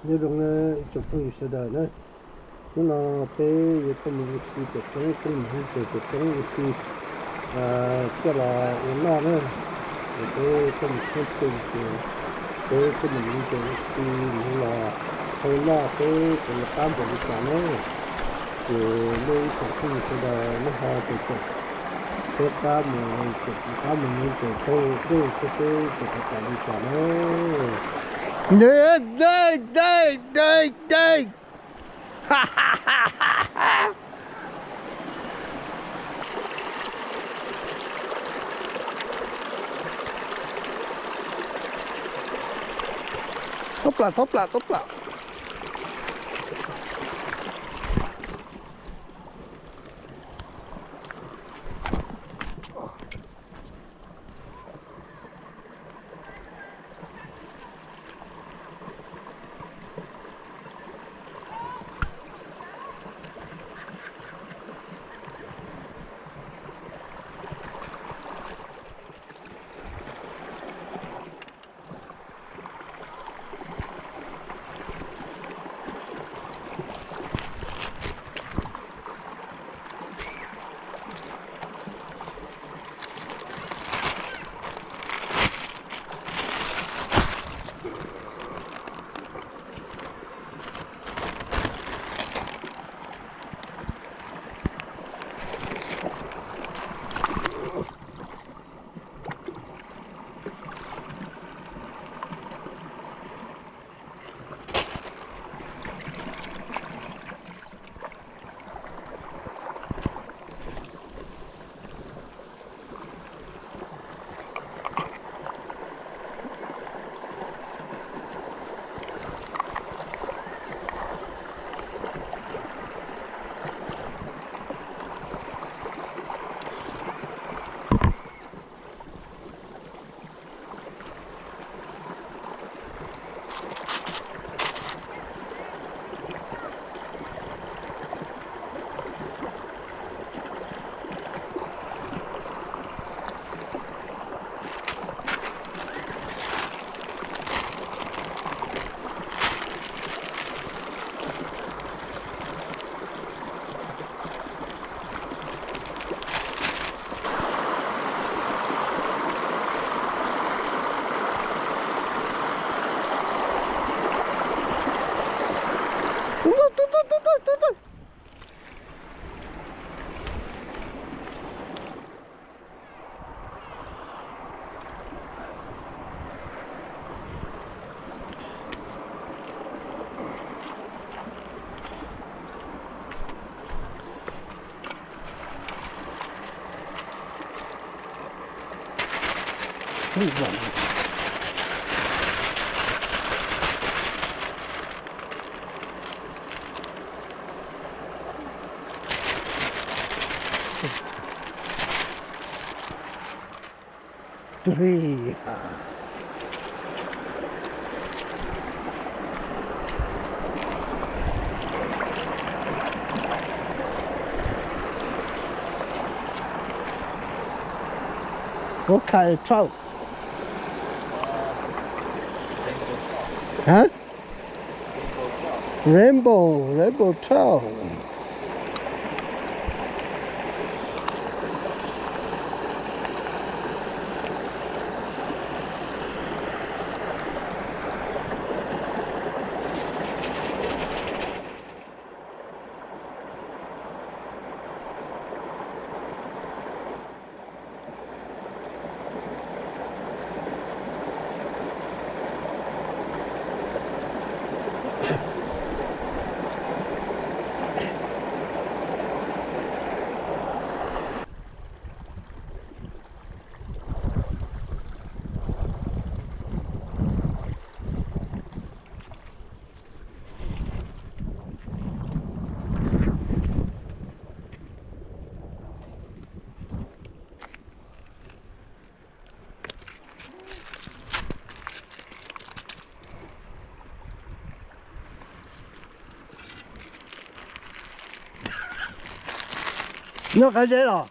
Nyob zoo na ib tsoom phooj ywg sawv daws na, hnub no peb yuav tuaj mus ua si pem roob, tuaj mus ua si pem roob ua si coj los ua noj na. Ces peb tuaj mus tshoob pes ces peb tuaj mus ua si mus los ua noj seb puas yuav qab npaum li cas na. Ces nej ib tsoom phooj ywg sawv daws nej ho caum caum peb qab mus, caum peb qab mus mus ces taug dej thiab seb puas tau li cas na. Thoob plam, thoob plam, thoob plam. Three. What kind of trout? Huh? Rainbow, rainbow trout. Nyob qab zeb los.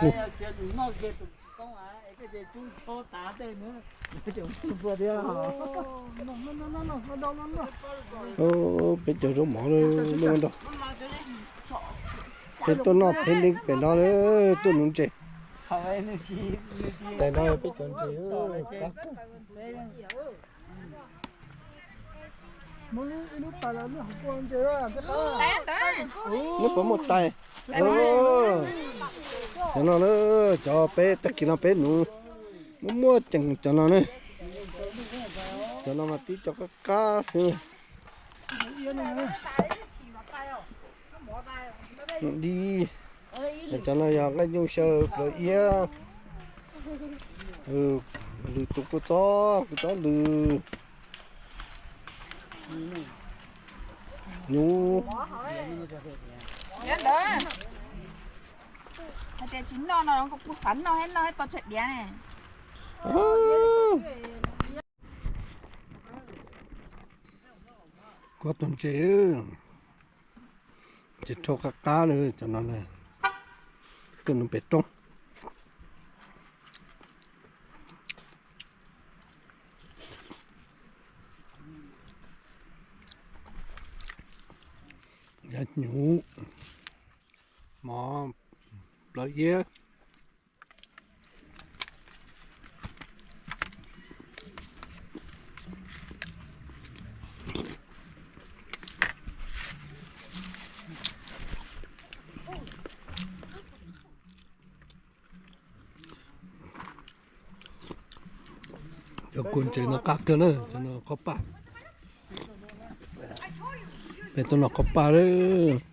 Peb cov zaub mov muaj nrog. Peb tuaj noj peb neeb pem no, tuaj nuv ntses. Tais no peb cov ntses. Neb puas muaj tais? Cov no na, cov peb tag kis no peb nuv, muaj muaj ceem cov no ne. Cov no mas tib co qab qab xwb. Di, cov no yog nqaij nyuj xyaw plawv iab. Lwm tus kuj txob, kuj txob lwm. Nyuv. Hais tias tsis noj no kuv xav noj, noj tau tshav diav ne. Kuv tus ntses, ces rhau qab qab li cov no, tuaj nuv pem roob. Yog nyuv, mov, plawv iab. Cov kua ntses no qab kawg na, cov no qhov paj. Peb tuaj noj qhov paj lawm.